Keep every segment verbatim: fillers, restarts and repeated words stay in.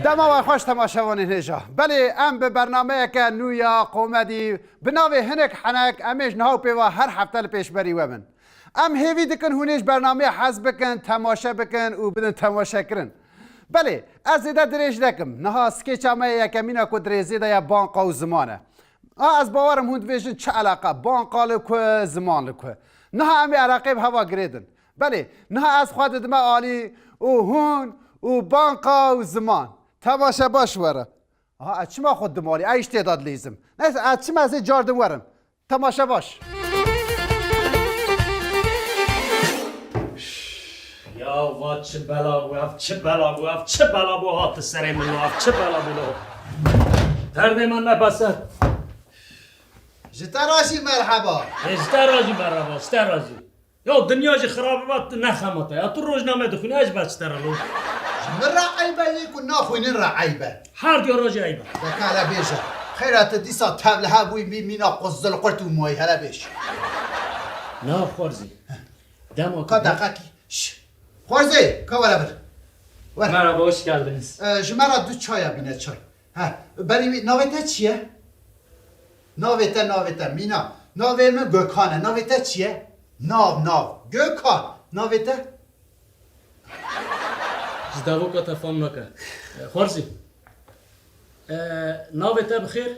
Dema we xweş temaşevanên hêja. Belê, em bi bernameyeke nû ya komedî bi navê Hinek Henek em ê ji niha û pêva her hefte li pêşberî we bin. Em hêvî dikin hûn ê ji bernameyê hez bikin, temaşe bikin û bidin temaşekirin. Belê, ez zêde dirêj nekim. Niha skêça me yê yekemîn e ku di rêzê de ye, banka û ziman e. Ha, ez bawerim hûn dibêjin çi eleqe, banka li ku, ziman li ku. Niha em ê eleqeyê bi heva girêdin. Belê, niha ez xwe didime alî û hûn û banka û ziman. Temaşe baş were. Aha, ez çima xwe didim alî? Ez îş tê de dilîzim. Neyse, ez çima ez ê car din werim. Temaşe baş. Ya va çi bela bû, ev çi bela bû, ev çi bela bû hati serê min, ev çi bela bû lo. Derdê min ne bes e. Ji te re jî merheba. Ê, ji te re jî merheba, ji te re jî. Ya dinya jî xirab e, tu nexemate. Ya tu rojname dixwîne, ez ji ber çi te re lo? Ji min re eyb e, yê ku naxwînin re eyb e. Her diya re jî eyb e. De ka hele bêje. Xeyra tu dîsa tevlihev bûyî, mî-, mîna quzilqurt û mayî, hele bêj. Na xwarzî. Dema Ka deqekî. Şş. Xwarzê, ka were vir. Were. Merhaba, hoş geldiniz. E, ji me re du çaya bîne, çay. He, berî wî, navê te çi ye? Navê te, navê te, mîna. Navê min Gökhan e. Navê te çi ye? Nav, nav. Gökhan. Navê te? Ji devoka te fam nake. E, Xwarzî. E, navê te bi xêr?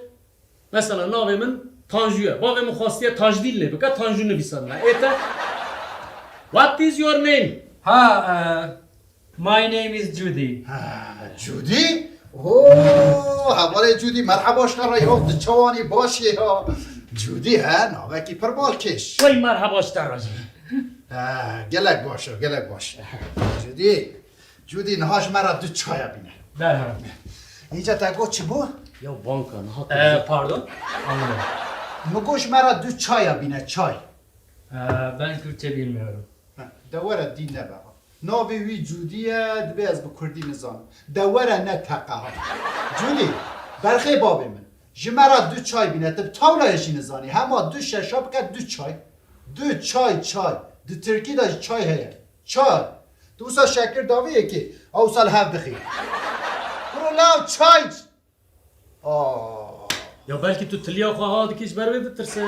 Mesela navê min Tanju ye. Bavê min xwestiye Tajdîn lê bike, Tanju nivîsandine. Ê te? What is your name? Ha, e, my name is Judy. Ha, Judy? Oo, hevalê Judy, merheba ji te re ya, tu çawanî, baş î ya? Judy, he, navekî pir balkêş. Wey merheba ji te re jî. Ha, gelek baş e, gelek baş. Judy, Judy, niha ji me re du çaya bîne. Derhal. Îca te got çi bû? Ya banka, niha Ee, pardon? Anlamadım. Min got ji me re du çaya bîne, çay. Ee, ben Kürtçe bilmiyorum. Heh, de were dî nebe ha. Navê wî Cûdî ye, dibê ez bi kurdî nizanim. De were ne teqe ha. Cûdî, berxê bavê min. Ji me re du çay bîne, tu bi tawlayê jî nizanî. Hema du şeşa bike du çay. Du çay, çay. Di tirkî de jî çay heye. Çay. Tu wisa şekir davê yekê, ew wisa li hev dixî. Kuro law çay. Aa. Ya belkî tu tiliya xwe ha dikî ji ber wê ditirse.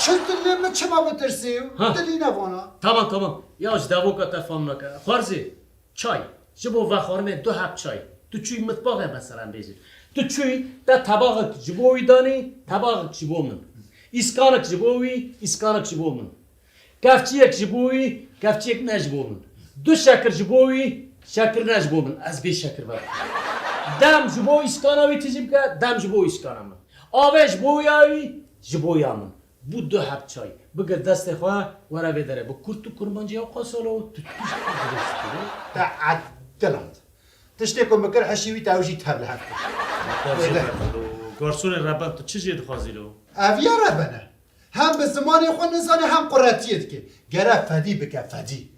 Çi tilê min çima bitirsî? Ha. Tilî ne vana. Tamam, tamam. Ya ji devoka te fam nake. Xwarzî, çay. Ji bo vexwarinê du heb çay. Tu çûyî mitbaxê mesela bêjin. Tu çûyî te tebaxek ji bo wî danî, tebaxek ji bo min. Îskanek ji bo wî, îskanek ji bo min. Kevçiyek ji bo wî, kevçiyek ne ji bo min. Du şekir ji bo wî, şekir ne ji bo min. Ez bê şekir verim. Dem ji bo îskana wî tijî bike, dem ji bo îskana min. Avê ji bo ya wî, ji bo ya min. Bû du heb çay. Bigir destê xwe, were vê derê. Bi kurt û kurmancî ya qasalo, tu tişt Te ediland. Tiştê ku min kir hişî wî te ew jî tev li hev kir. Garsonê reben tu çi jê dixwazî lo? Ev ya reben e. Hem bi zimanê xwe nizane hem quretiyê dike. Gere fedî bike fedî.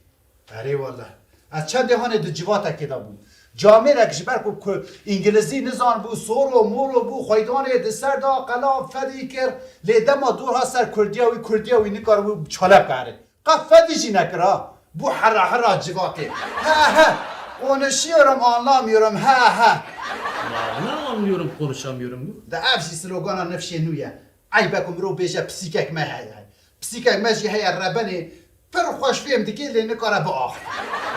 Erê wele. Ez çendê hanê di civatekê de bûm. Camêrek ji ber ku, ku îngilizî nizanibû, solo molo bû, xweydanê di ser de qela fedî kir. Lê dema dor hat ser kurdiya wî, kurdiya wî nikaribû çalep bere. Qet fedî jî nekir ha. Bû hera hera civakê. He he. Konuşuyorum, anlamıyorum. He he. Ya ne anlıyorum, konuşamıyorum. De ev jî slogana nifşê nû ye. Eyb e ku mirov bêje pisîkek me heye. Pisîkek me jî heye rebenê. Pir xweş fêm dike lê nikare biaxive.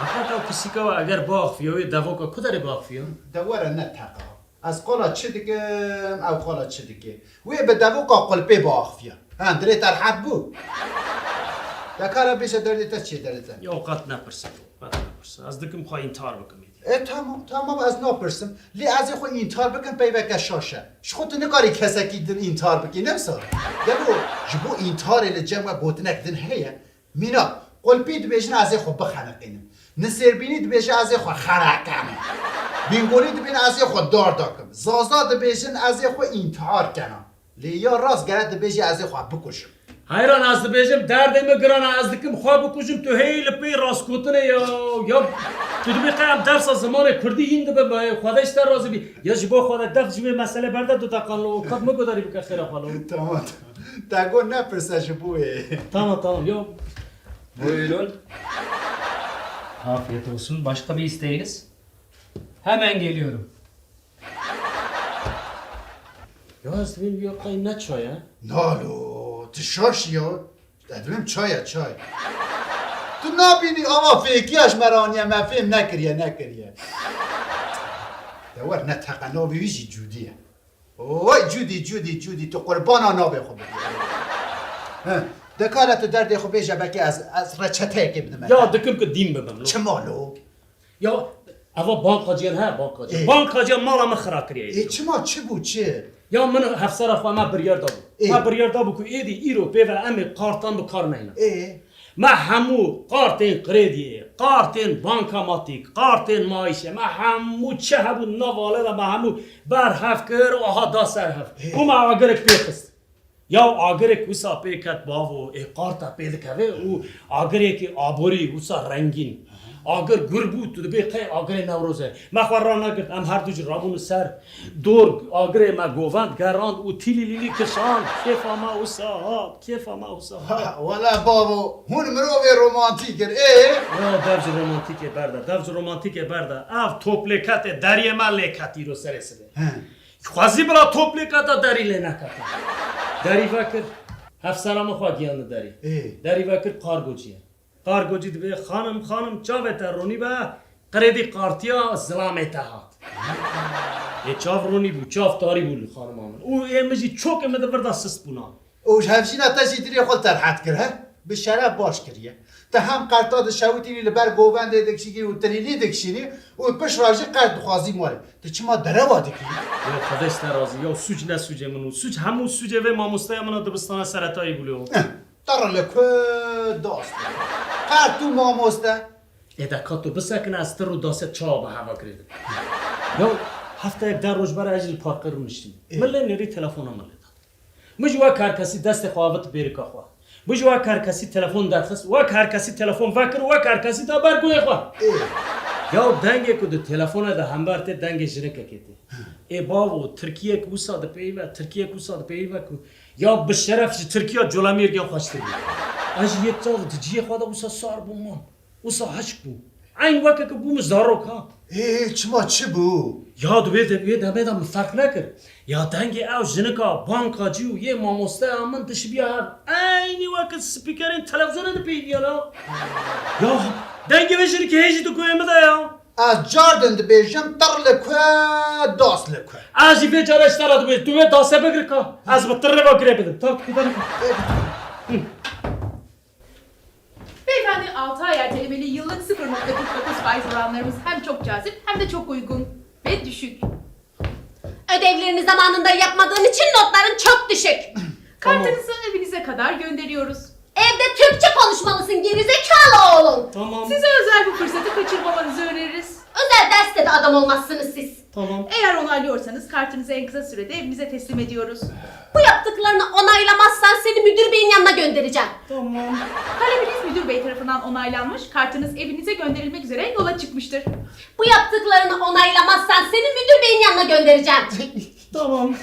Heqet ew pisîka we eger biaxifiya wê devoka ku derê biaxifiya? De were ne teqa. Ez qala çi dikim, ew qala çi dike. Wê bi devoka qulpê biaxifiya. Ha, dilê te rehet bû. De kare bêje derdê te çi ye, derdê te? Ya qet nepirse, qet nepirse. Ez dikim xwe întihar bikim êdî. E, tamam, tamam, ez napirsim. Lê ez ê xwe întihar bikim peyveke şaş e. Ji xwe tu nikarî kesekî din întihar bikî, ne wisa? Gelo ji bo întiharê li cem we gotinek din heye? Mîna, qulpî dibêjin ez ê xwe bixeniqînim. Nisêrbînî dibêje ez ê xwe xeneqenim. Bîngolî dibêne ez ê xwe dar dakim. Zaza dibêjin ez ê xwe întihar kena. Lê ya rast gere dibêje ez ê xwe bikujim. Heyran ez dibêjim derdê min giran e, ez dikim xwe bikujim, tu hêy li pê rastgotinê ya. Ya tu dibê qey em dersa zimanê kurdî hîn dibin be, Xwedê ji te razî bî. Ya ji bo Xwedê def ji vê meselê berde du deqan lo, qet min gudarî bike xêra xwe lo. Tamam, tamam. Te got nepirse ji bo wê. Tamam, tamam, ya. Buyurun. Afiyet olsun. Başka bir isteğiniz? Hemen geliyorum. Ya ez dibêm ya qey ne çay e? Nalo, tu şaş ya. Ez dibêm çay e, çay. Tu nabînî ava fêkiya ji me re aniye, me fêm nekiriye, nekiriye. De wer ne teqe navê wî jî Cûdî ye. Oy Cûdî, Cûdî, Cûdî, tu qurbana navê xwe bibî. He, de kare tu derdê xwe bêje, belkî ez, ez reçeteyekê bidim te. Ya dikim ku dîn bibim lo. Çima lo? Ya eva bankacî ne, he, bankacî. Ê. Bankacî mala min xira kiriye. Ê, çima, çi bû, çi? Ya min hefsera xwe me biryar dabû. Ê. Me biryar dabû ku êdî îro pê ve em ê kartan bi kar neynin. Ê. Me hemû kartên krediyê, kartên bankamatîk, kartên mayîşê, me hemû çi hebû nav alê de me hemû ber hev kir û aha da ser hev. Ê. Û me agirek pê xist. Ya agirek wisa pê ket bavo, ê qarta pê dikeve û agirêkî aborî wisa rengîn. Agir gur bû, tu dibê qey agirê Newroz e. Me xwe ranegirt, em her du jî rabûn ser dor, agirê me govend gerand û tîlîlîlî kişand. Kêfa me wisa hat, kêfa me wisa hat. Wele bavo, hûn mirovê romantîk in, ê? Ya dev ji romantîkê berde, dev ji romantîkê berde. Ev toplêketê deriyê me lê ket îro serê sibê. He. Xwezî bila toplêketa derî lê nekete. Derî vekir, hefsera min xwe giyandî derî. Ê. Derî vekir, kargocî ye. Kargocî dibê, xanim, xanim, çavê te ronî be, qirêdî qartiya zilamê te hat. Ê çav ronî bû, çav tarî bû li xanima min. Û ê min jî çokê min di vir de sist bûna. Û ji hevjîna te jî dilê xwe li te rehet kir, he? Bi şeref baş kiriye. Te hem qerta dişewitînî, li ber govendê dikişînî û tilîlî dikişînî û pişt re jî qert dixwazî malê. Tu çima derewa dikî? Ya Xwedê ji te razî, ya sûc ne sûcê min û sûc hemû sûcê vê mamosteya min a dibistana seretayî bû lê. Eh, terre li ku das. Qert û mamoste. Ê de ka tu bisekine ez tir û daset çawa bi heva girê dikim. Ya hefteyek deh roj bera ez jî li parkê rûniştîm. Ê. Min lê nêrî telefona min lê da. Min ji wek her kesî destê xwe avêt bêrika xwe. Min ji wek her kesî telefon derxist, wek her kesî telefon vekir û wek her kesî da ber guhê xwe. Ê. Ya dengê ku di telefona de hember tê dengê jinikekê tê. Ê bavo, tirkiyek wisa dipeyve, tirkiyek wisa dipeyve ku ya bi şeref ji tirkiya colemêrgiyan xweştir bû. Ez ji yê çav di cihê xwe de wisa sar bûm man. Wisa hişk bû. Eyn weke ku bûm zarok ha. Ê, çima çi bû? Ya di wê de, wê demê de min ferq nekir. Ya dengê ew jinika bankacî û yê mamosteya min dişibiya hev. Eynî weke spîkerên televîzyonê dipeydiya la. Ya dengê vê jinikê hê jî di guhê min de ya. Ez cardin dibêjim, tir li ku, das li ku. Ez jî vê cara ji te re dibêjim, tu wê dasê bigir ka. Ez bi tirê ve girê bidim. Ta tu kudanî ka. Ê, Beyefendi, altı ay ertelemeli yıllık sıfır nokta kırk dokuz faiz oranlarımız hem çok cazip hem de çok uygun ve düşük. Ödevlerini zamanında yapmadığın için notların çok düşük. Tamam. Kartınızı evinize kadar gönderiyoruz. Evde Türkçe konuşmalısın gerizekalı oğlum. Tamam. Size özel bu fırsatı kaçırmamanızı öneririz. Özel derste de adam olmazsınız siz. Tamam. Eğer onaylıyorsanız kartınızı en kısa sürede evinize teslim ediyoruz. Bu yaptıklarını onaylamazsan seni müdür beyin yanına göndereceğim. Tamam. Talebiniz müdür bey tarafından onaylanmış, kartınız evinize gönderilmek üzere yola çıkmıştır. Bu yaptıklarını onaylamazsan seni müdür beyin yanına göndereceğim. Tamam.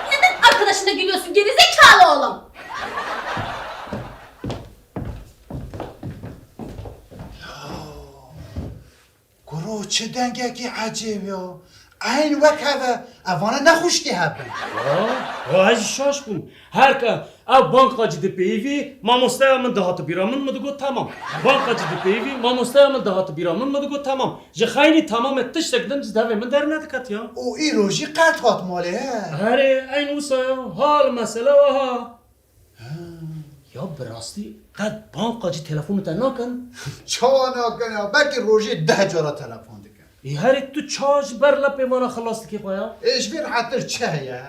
Neden arkadaşına gülüyorsun gerizekalı oğlum? Kuro, çi dengekî ecêb ya. Eyn wek hev e. Evana ne xwişkî hev bin. Ya, ya ez jî şaş bûm. Her ke ev bankacî dipeyivî, mamosteya min dihati bîra min, min digot temam. Bankacî dipeyivî, mamosteya min dihati bîra min, min digot temam. Ji xeynî temamê tiştek din ji devê min dernediket ya. Û îro jî qert hat malê, he? Herê, eyn wisa ya. Hal mesele wiha. Ha. Ya bi rastî qet bankacî telefonê te nakin? Çawa nakin ya? Belkî rojê deh cara telefon dikin. Ê herê tu ça ji ber lepê vana xilas dikî xwe ya? Ê ji vê rehetir çi heye?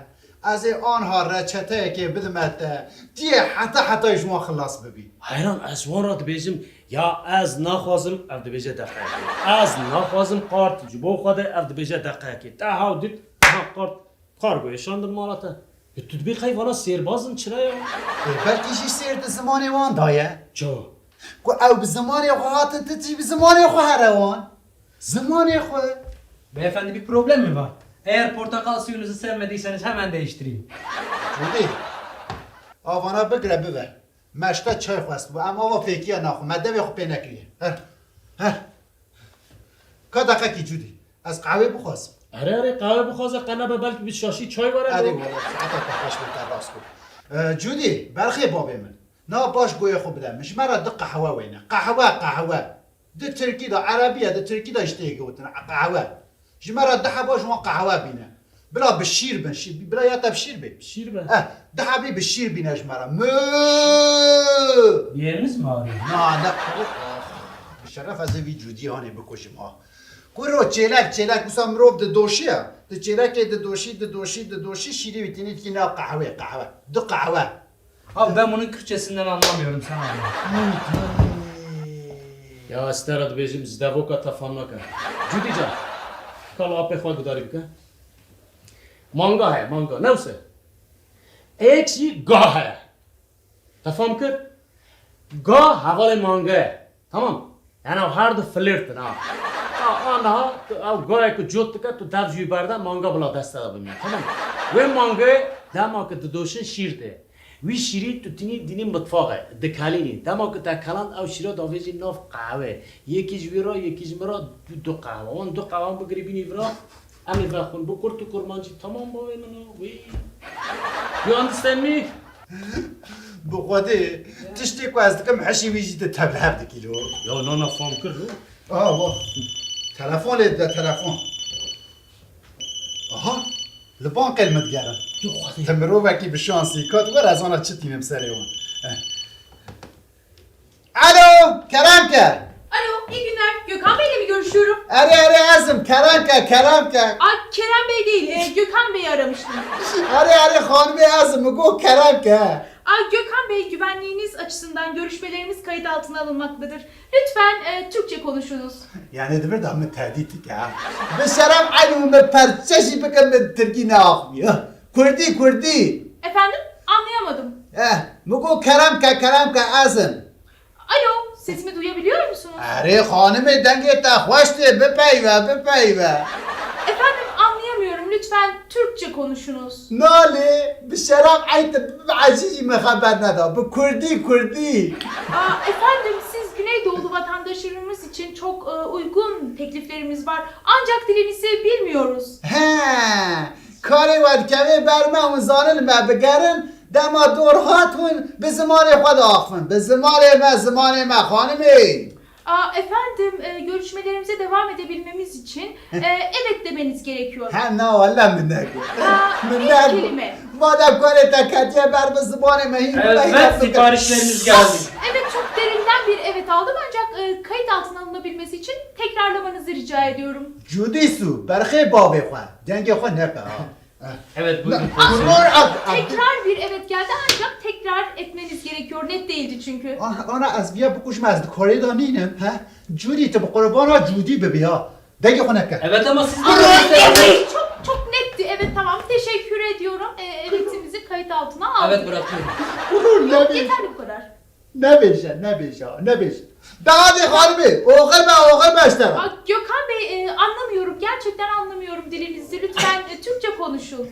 Ez ê anha reçeteyekê bidime te, tu yê heta hetayê ji wan xilas bibî. Heyran, ez wan re dibêjim, ya ez naxwazim, ev dibêje deqeyekê. Ez naxwazim kart ji bo xwe de, ev dibêje deqeyekê. Te hew dit, ha kart. Kargoyê şandin mala te. E, tu dibê qey vana sêrbaz in, çira ya? E, belkî jî sêr di zimanê wan de ye. Çawa? Ku ew bi zimanê xwe hatin, tu jî bi zimanê xwe here wan. Zimanê xwe. Beyefendi, bir problem mi var? Eğer portakal suyunuzu sevmediyseniz hemen değiştireyim. Cûdî, a vana bigire bibe. Me ji te çay xwestibû, em ava fêkiya naxwe, me devê xwe pê nekiriye. Her, her. Ka deqekî Cûdî, ez qehwê bixwazim. Erê, erê, qehwe bixwaze qe nebe, belkî bi şaşî çay were. Erê were, saeta te xweş be, te rast got. E, Cudî, berxê babê min. Na baş goyê xwe bide min. Ji me re du qehwe wêne. Qehwe, qehwe. Di tirkî de, erebî ye, di tirkî de jî tê gotin. Qehwe. Ji me re du heba ji wan qehwe bîne. Bila bi şîr bin. Şî-, bila ya te bi şîr bê. Şîr be. Eh, du hebî bi şîr bîne ji me re. Mü! Yemiz mi abi? Na, ne. Bi şeref ez ê vî Cudî hanê bikujim ha. Kuro, çêlek, çêlek, wisa mirov didoşiye. Di çêlekê didoşî, didoşî, didoşî, şîrê wî tînî dikî nav qehwê, qehwe. Du qehwe. Abi ben bunun Kürtçesinden anlamıyorum, sen anla. Ya ez te re dibêjim, ji devoka te fam nake. Cudî can, kala apê xwe gudarî bike. Manga heye, manga. Ne wise? Êk jî ga heye. Te fam kir? Ga hevalê manga ye. Tamam. Yani ew her du flirt in ha. Ha, aniha tu ew gayek ku cot dike, tu dev ji wî berde, manga bila deste de bimîne. Tamam. Wê mangê dema ku didoşin şîr tê. Wî şîrî tu tînî dînî mitfaxê, dikelînî. Dema ku te keland ew şîra davêjî nav qehwê. Yekî ji wî re, yekî ji min re, du, du qehwe. Wan du qehwan bigirî bînî vira. Em ê vexwin. Bi kurt û kurmancî, tamam bavê min o. Wî. You understand me? Bi Xwedê, tiştê ku ez dikim, hişê wî jî di tevlihev dikî lo. Ya nana fam kir lo. Ah, wa. Telefon lê dide, telefon. Aha, li bankê li min digerin. Tu Xwedê. Ti mirovekî bi şansî kat, were ez ana çi tînim serê wan. Eh. Alo, Kerem ke. Alo, iyi günler. Gökhan Bey'le mi görüşüyorum? Erê, erê, ez im, Kerem ke, Kerem ke. Aa, Kerem Bey değil, e, Gökhan Bey'i aramıştım. Erê, erê, xanimê, ez im, min got Kerem ke. Aa, Gökhan Bey, güvenliğiniz açısından görüşmelerimiz kayıt altına alınmaktadır. Lütfen, e, Türkçe konuşunuz. Yani di vir de min tehdît dike ha. Bi şeref eynî min perçe jî bikin, min tirkî neaxivî. Kurdî, kurdî. Efendim? Anlayamadım. Eh, min got Kerem ke, Kerem ke, ez im. Alo, sesimi duyabiliyor musunuz? Erê xanimê, dengê te xweş tê, bipeyve, bipeyve. Efendim, anlayamıyorum. Lütfen Türkçe konuşunuz. Nalê, bi şeref ey te bi ecî jî min xeber neda. Bi kurdî, kurdî. Aa, efendim, siz Güneydoğulu vatandaşlarımız için çok, e, uygun tekliflerimiz var. Ancak dilinizi bilmiyoruz. He, karê we dikeve ber me, hûn zanin li me bigerin, dema dor hat hûn bi zimanê xwe diaxivin. Bi zimanê me, zimanê me, xanimê. Aa, efendim, e, görüşmelerimize devam edebilmemiz için, e, evet demeniz gerekiyor. He, na, wele min negot. Aa, Min bir negot. kelime. Madem karê te ketiye ber, bi zimanê me hîn Evet, bihîne bikin. siparişleriniz geldi. Evet, çok derinden bir evet aldım ancak, e, kayıt altına alınabilmesi için tekrarlamanızı rica ediyorum. Cudî su, berxê bavê xwe, dengê xwe neke ha. Evet, buyurun. Tekrar bir evet geldi ancak tekrar etmeniz gerekiyor. Net değildi çünkü. Ah, ana ez viya bikujim, ez di karê de nînim, he? Cudî, tu bi qurbana Cudî bibî ha. Dengê xwe neke. Evet ama siz Aa, evet, çok, çok netti. Evet, tamam. Teşekkür ediyorum. E, evetimizi kayıt altına aldık. Evet, bırakıyorum. Dur, ne Yok, bileyim. yeterli bu kadar. Nebêje, nebêje, nebêje. Daha de xanimê, oxir be, oxir be ji te re. Aa, Gökhan Bey, e, anlamıyorum. Gerçekten anlamıyorum dilinizi. Lütfen, e, Türkçe konuşun.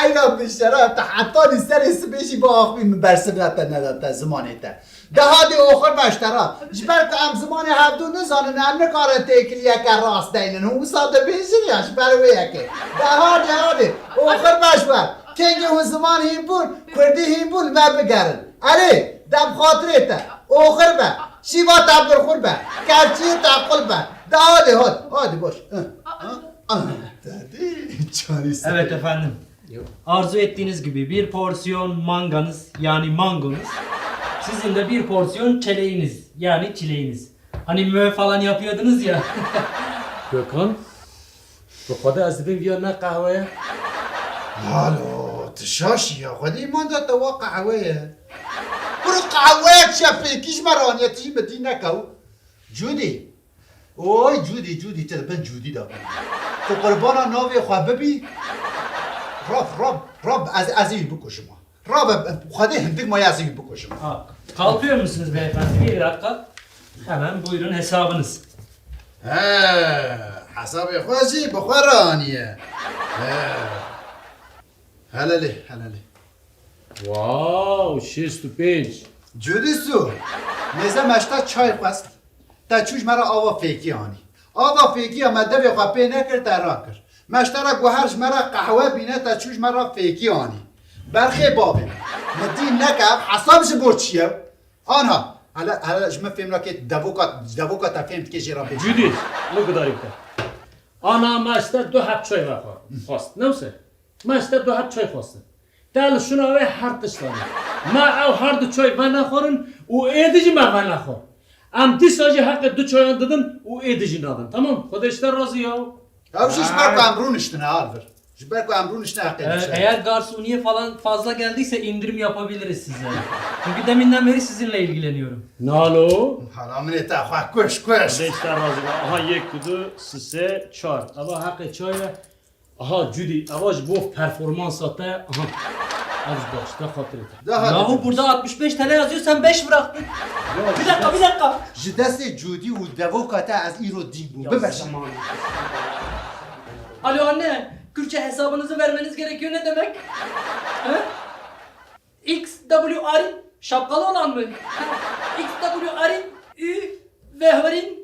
Eyna bi şeref, te heta li serê sibê jî biaxivî, min bersiv te neda te zimanê te. Daha de oxir be ji te re. Ji ber ku em zimanê hevdû nizanin, em nikarin têkiliyeke rast deynin. Hûn wisa dibêjin ya ji ber wê yekê. Daha de, hadi, oxir be ji we. Kengê hûn ziman hîn bûn, kurdî hîn bûn, vebigerin. Erê, dem xatirê te, oxir be, şîva te birxur be, kevçiyê te qul be. De hadi, hadi, hadi boş. Hı. Hı? Ah, dedi, çaresi. Evet efendim. Yok. Arzu ettiğiniz gibi bir porsiyon manganız, yani mangonuz, sizin de bir porsiyon çeleğiniz, yani çileğiniz. Hani mö falan yapıyordunuz ya. Gökhan, bi Xwedê ez dibêm viya ne qehwe ye? Lalo, tu şaş î ya, Xwedê îman da te wa qehwe ye. Kuro qehweyek şepêkî ji me re aniye, tu jî min dî neke. Cûdî. Oy, Cûdî, Cûdî, tu li bin Cûdî de bû. Tu qurbana navê xwe bibî. Rab, Rab, Rab, ez, ez ê wî bikujim. Rabe, Xwedê hindik maye ez ê wî bikujim. Ha, kalkıyor musunuz beyefendi? Bir dakika. Hemen buyurun hesabınız. He, hesabê xwe jî bi xwe re aniye. He. Helalê, helalê. Wow, şêst û pênc. Cûdî su. Mêze me ji te çay xwest. Te çû ji me re ava fêkî anî. Ava fêkî ya me devê xwe pê nekir, te rakir. Me ji te re guher ji me re qehwe bîne, te çû ji me re fêkî anî. Berxê bavê min. Min dî neke ev hesab ji bo çi ye? Anha, hele, hele ji min fêm nake, devoka, devoka te fêm dike jê re bêje. Cudî, min gudarî bike. Ana, me ji te du heb çay vexwe-, xwest. Ne wise? Me ji te du heb çay xwestin. Te li şûna wê her tişt anî. Me ew her du çay venexwarin û êdî jî me venexwar. Em dîsa jî heqê du çayan didin û êdî jî nadin. Tamam? Xwedê ji te razî ya. Ew jî ji ber ku em rûniştine, Alvir. Ji ber ku em rûniştine heqê Ee, dişe. Eğer garsoniye falan fazla geldiyse indirim yapabiliriz size. Çünkü deminden beri sizinle ilgileniyorum. Nalo. Hala min ê te xwe kuş, kuş. Xwedê ji te razî be. Aha, yek, du, sê, çar. Eva heqê çay e. Aha, Cudî, eva ji bo performansa te. Aha. Ev ji baxşta xatirê te. Daha Yahu burada altmış beş T L yazıyor, sen beş bıraktın. Bir dakika, bir dakika. Ji destê Cudî û devoka te ez îro dîn bûm. Ya bibe. Zaman. Alo anne, Kürtçe hesabınızı vermeniz gerekiyor ne demek? He? X W R şapkalı olan mı? X W R Ü Vehverin